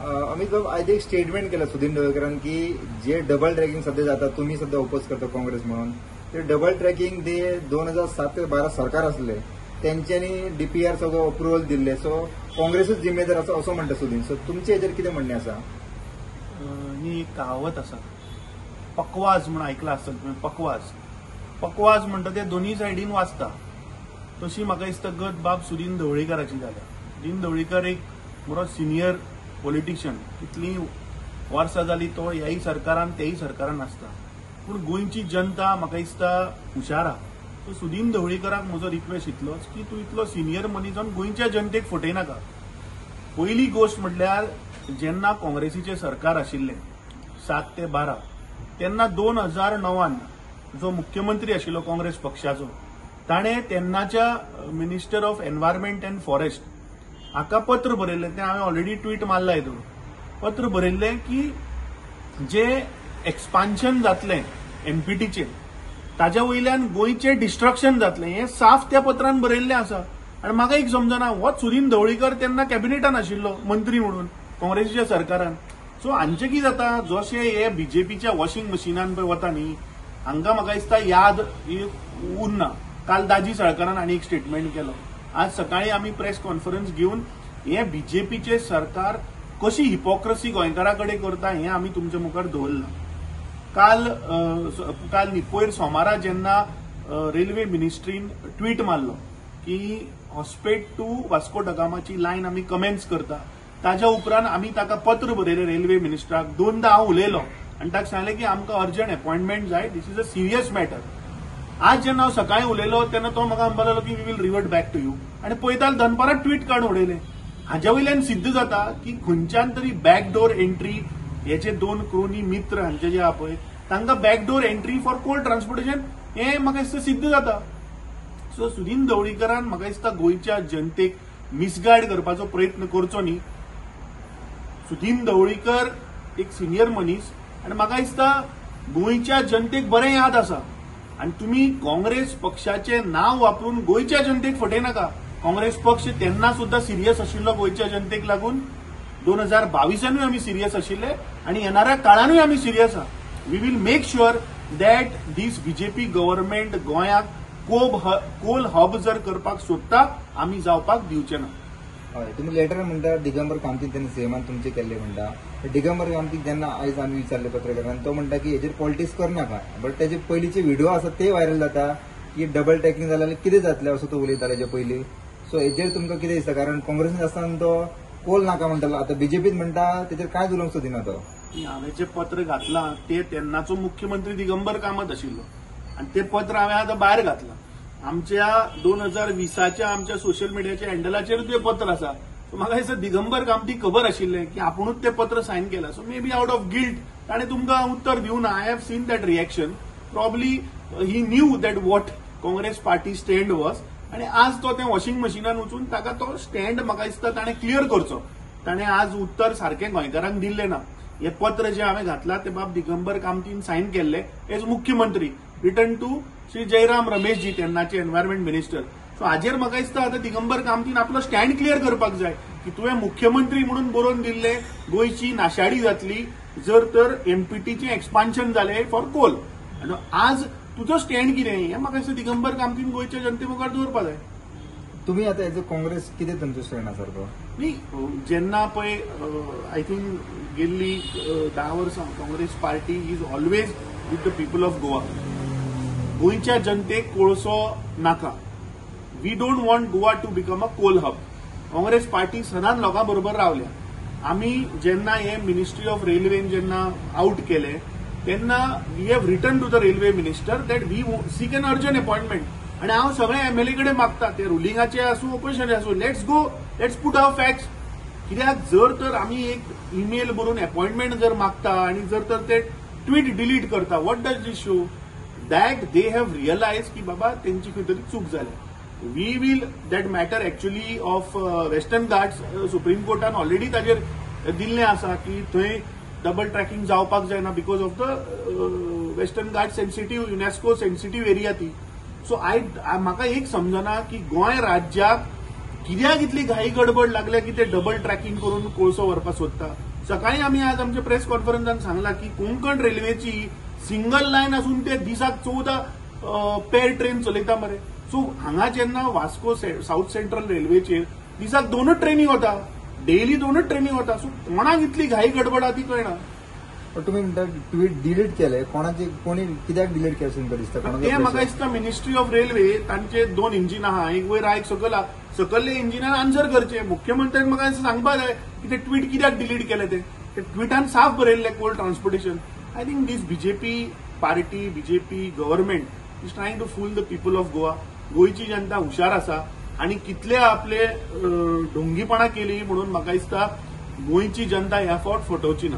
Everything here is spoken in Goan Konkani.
अमित बाब, आयज एक स्टेटमेंट केला सुदीन ढवळीकरान की जे डबल ट्रॅकिंग सध्या जाता, तुम्ही सध्या ओपोज करता काँग्रेस म्हणून, ते डबल ट्रॅकिंग ते 2007 ते 12 सरकार असले तेंच्यांनी डीपीआर सगळं अप्रुव्हल दिल्ले, सो काँग्रेसूच जिम्मेदार आसा असो म्हणटा सुदीन. सो तुमचे हेजेर कितें म्हणणें आसा? ही एक कहावत आसा, पकवाज म्हूण आयकला आसतलें तुवें. पकवाज पकवाज म्हणटा ते दोनूय सायडीन वाचता. तशी म्हाका दिसता गत बाब सुदीन ढवळीकराची जाल्या. सुदीन ढवळीकर एक बरो सिनियर पॉलिटिशियन, कितलीं वर्सां जाली तो ह्याय सरकारान तेय सरकारान आसता, पूण गोंयची जनता म्हाका दिसता हुशार आहा. सो सुदीन ढवळीकराक म्हजो रिक्वेस्ट इतलोच की तूं इतलो सिनियर मनीस जावन गोंयच्या जनतेक फटयनाका. पयली गोश्ट म्हटल्यार जेन्ना काँग्रेसीचें सरकार आशिल्लें 7 ते 12 तेन्ना 2009 जो मुख्यमंत्री आशिल्लो काँग्रेस पक्षाचो ताणें तेन्नाच्या minister of environment and forest हाका पत्र बरयल्लें, तें हांवें ऑलरेडी ट्वीट मारला हितून. पत्र बरयल्लें की जे एक्सपान्शन जातलें एमपीटीचें ताज्या वयल्यान गोंयचें डिस्ट्रक्शन जातलें, हें साफ त्या पत्रान बरयल्लें आसा. आनी म्हाका एक समजना, होच सुदीन ढवळीकर तेन्ना कॅबिनेटान आशिल्लो मंत्री म्हणून काँग्रेसीच्या सरकारान. सो हांचें कितें जाता, जशें हे बीजेपीच्या वॉशिंग मशिनान पळय वता न्ही, हांकां म्हाका दिसता याद ही उरना. काल दाजी साळकारान आनी एक स्टेटमेंट केलो. आज सकाळी आमी प्रेस कॉन्फरन्स घेवन हे बीजेपीचे सरकार कशी हिपोक्रसी गोंयकारा कडेन करता हें आमी तुमच्या मुखार दवरलां. काल काल न्ही पयर सोमारा जेन्ना रेल्वे मिनिस्ट्रीन ट्वीट मारलो की हॉस्पेट टू वास्को डगामाची लायन आमी कमेन्स करता, ताज्या उपरांत आमी ताका पत्र बरयलें रेल्वे मिनिस्टराक. दोनदा हांव उलयलो आनी ताका सांगलें की आमकां अर्जंट अपॉयंटमेंट जाय, this is a serious matter. आज जेन्ना हांव सकाळीं उलयलो तेन्ना तो म्हाका म्हणपाक लागलो की we will revert back to you, आनी पळयता दनपारां ट्वीट काडून उडयलें. हाज्या वयल्यान सिद्ध जाता की खंयच्यान तरी बॅकडोर एंट्री हेचे दोन क्रोनी मित्र हांचे जे आहा पळय तांकां backdoor entry for coal transportation हें म्हाका दिसता सिद्ध जाता. सो सुदीन ढवळीकरान म्हाका दिसता गोंयच्या जनतेक मिसगायड करपाचो प्रयत्न करचो न्ही. सुदीन ढवळीकर एक सिनियर मनीस आनी म्हाका दिसता गोंयच्या जनतेक बरें याद आसा, आनी तुमी काँग्रेस पक्षाचें नांव वापरून गोंयच्या जनतेक फटयनाका. काँग्रेस पक्ष तेन्ना सुद्दां सिरियस आशिल्लो गोंयच्या जनतेक लागून, 2022 आमी सिरियस आशिल्ले आनी येणाऱ्या काळानूय आमी सिरियस आहा. We will make sure that this BJP government गोंयाक कोल हब जर करपाक सोदता आमी जावपाक दिवचे ना. हय, तुमी लेटर म्हणटा दिगंबर कामतीन तेन्ना सीएमान तुमचे केल्ले म्हणटा. दिगंबर कामतीक जेन्ना आयज आमी विचारले पत्रकारान, तो म्हणटा की हेजेर पॉलिटिक्स करनाका, बट तेजे पयलींचे व्हिडिओ आसा ते व्हायरल जाता की डबल ट्रॅकिंग जाल्यार कितें जातलें असो तो उलयतालो हेजे पयलीं. सो हेजेर तुमकां कितें दिसता, कारण काँग्रेसीन आसतना तो कोल नाका म्हणटालो, आतां बीजेपीन म्हणटा तेजेर कांयच उलोवंक सोदिना तो. हांवें जें पत्र घातलां तें तेन्नाचो मुख्यमंत्री दिगंबर कामत आशिल्लो आनी तें पत्र हांवें आतां भायर घातलां. आमच्या 2020च्या आमच्या सोशल मिडियाच्या हँडलाचेर तें पत्र आसा. सो म्हाका दिसता दिगंबर कामतीक खबर आशिल्लें की आपुणूच तें पत्र सायन केलां. So maybe out of guilt ताणें तुमकां उत्तर दिवना. I have seen that reaction, probably he knew that what Congress party stand was, आनी आज तो तें वॉशिंग मशिनान वचून ताका तो स्टँड म्हाका दिसता ताणें क्लियर करचो. ताणें आज उत्तर सारकें गोंयकारांक दिल्लें ना. हें पत्र जें हांवें घातलां तें बाब दिगंबर कामतीन सायन केल्लें एज मुख्यमंत्री, रिटर्न टू श्री जयराम रमेशजी तेन्नाचे एनवायरमेंट मिनिस्टर. सो हाजेर म्हाका दिसता आतां दिगंबर कामतीन आपलो स्टँड क्लियर करपाक जाय की तुवें मुख्यमंत्री म्हणून बरोवन दिल्लें गोंयची नाशाडी जातली जर तर एमपीटीचें एक्सपान्शन जालें फॉर कोल, आनी आज तुजो स्टँड कितें हें म्हाका दिसता दिगंबर कामतीन गोंयच्या जनते मुखार दवरपाक जाय. तुमी आतां एज अ काँग्रेस कितें तुमचो स्टँड आसा सारको? न्ही, जेन्ना पळय I think गेल्ली 10 वर्सां Congress party is always with the people of Goa. गोंयच्या जनतेक कोळसो नाका. We don't want Goa to become a coal hub. Congress party सदांच लोकां बरोबर रावल्या. आमी जेन्ना हे मिनिस्ट्री ऑफ रेल्वेन जेन्ना आउट केले तेन्ना we have written to the railway minister that we seek an urgent appointment. आनी हांव सगळे एमएलए कडेन मागता, ते रुलिंगाचे आसूं ओपोजिशनाचे आसूं, let's go, let's put our facts. कित्याक जर तर आमी एक ईमेल बरोवन अपॉयंटमेंट जर मागता आनी जर तर ते ट्वीट डिलीट करता, what does this show? That they have realise की बाबा तेंची खंय तरी चूक जाल्या. We will that matter actually of Western Ghats supreme कोर्टान ऑलरेडी ताजेर दिल्लें आसा की थंय डबल ट्रॅकिंग जावपाक जायना because of the Western Ghat sensitive, UNESCO sensitive area ती. सो I म्हाका एक समजना की गोंय राज्याक कित्याक इतली घाई गडबड लागल्या की ते डबल ट्रॅकिंग करून कोळसो व्हरपाक सोदता. सकाळी आमी आज आमच्या प्रेस कॉन्फरन्सान सांगला की कोंकण रेल्वेची सिंगल लायन आसून ते दिसाक 14 पेर ट्रेन चलयता मरे. सो हांगा जेन्ना वास्को साऊथ सेंट्रल रेल्वेचेर दिसाक 2 ट्रेनी वता, डेली 2 ट्रेनी वता, सो कोणाक इतली घाई गडबड आहा ती कळना. पण तुम्ही म्हणटा ट्वीट डिलीट केले, कोणाचे कोणी कित्याक डिलीट केलें तुमकां दिसता? ते म्हाका दिसता मिनिस्ट्री ऑफ रेल्वे तांचे 2 इंजिन आहा, एक वयर आहा एक सकयल आहा, सकल्ले इंजिनान आन्सर करचे. मुख्यमंत्र्यान म्हाका सांगपा जाय की ते ट्वीट कित्याक डिलीट केले. ते ट्विटान साफ बरयल्ले coal transportation. I think this BJP party, BJP government is trying to fool the people of Goa. गोंयची जनता हुशार आसा आनी कितले आपले ढोंगीपणा केली म्हणून म्हाका दिसता गोंयची जनता ह्या फावट फटोवची ना.